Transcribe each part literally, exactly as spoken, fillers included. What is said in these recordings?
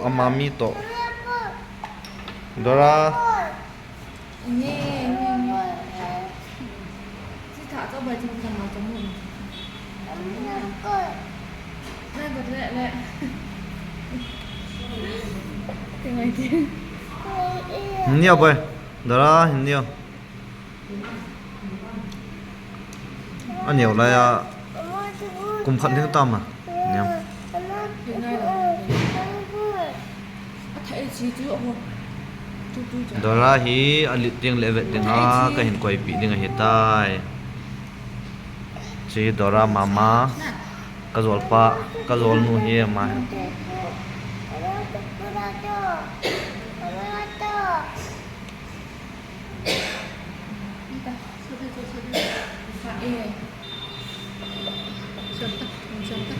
Ama mi to. Dora. Nge, nge, nge. Si tha to ba jing ka ma to mu. Na ko le le. Ti ngai ti. Nio boy. Dora, nio. Aneo lai a kum khat ding tam a. Niam. Dora hi alet ding le avet ding a kahin koipeh ding ahitai. Chi Dora mama, kajolpa, kajolnu hi ama hi.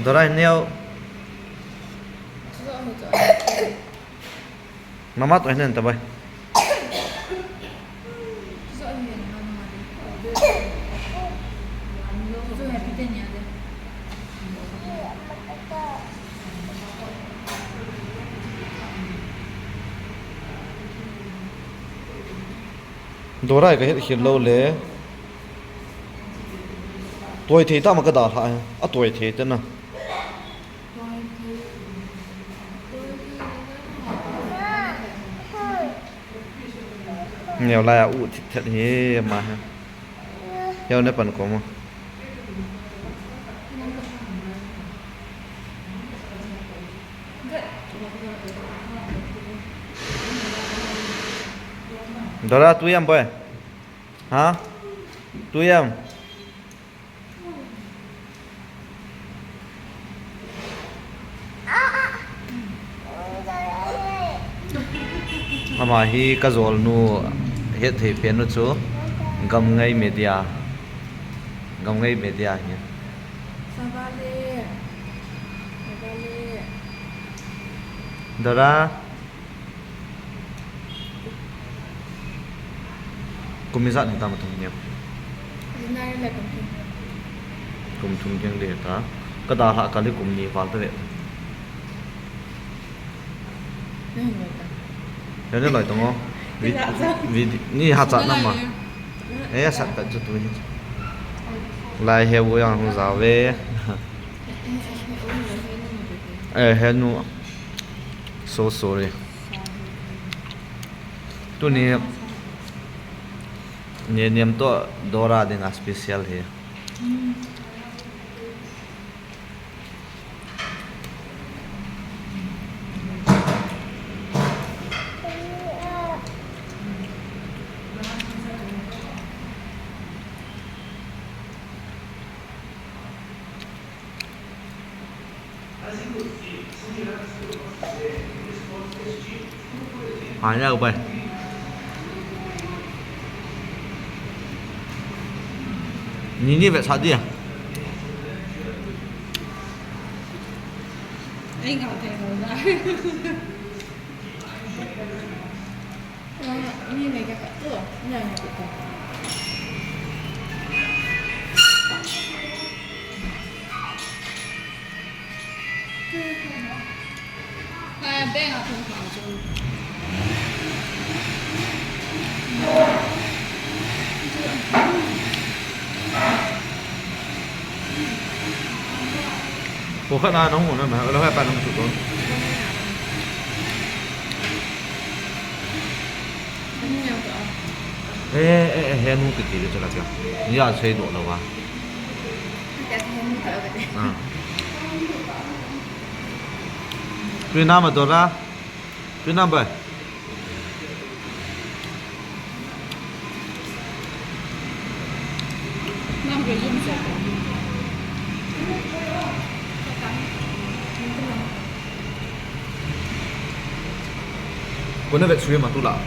Dora neo. Mama to hinen ta bai. Dora ka het khel lou le. Toi thei ta ma ka dalha. A toi thei te na. Neo lai a u thit thet hi ma ha. Yau ne pan ko mo. Dora, tu yam boy. Ha? Tu yam. Ama hi kajolnu, het thei pen nu chu Gamngai Media. Gamngai Media hi. Sabale. Sabale. Dora. Kum ijat ni tam atum ni. Kum thum. Kum thum keng de ta. Ka dalha kali kum ni val ta ve. Ni loi ta ngo. Ni hachat na ma. Eh, sat ta chu tu ni. Lai he wo yang hung za ve. Eh, he nu. So sorry. Tuni Neniam to Dora dinga special hi. Hanya ko pai. Ni ni vet sa dia. Ai ngau thei ngau da. Ko khat na nong mo na ma, lo ha pa nong su ko. Eh, eh, eh, he nu kiti le chala kya. Ni a sei do lo wa. Ah. Tui na ma Dora. Tui na ba. Kona vet sui ma tu la.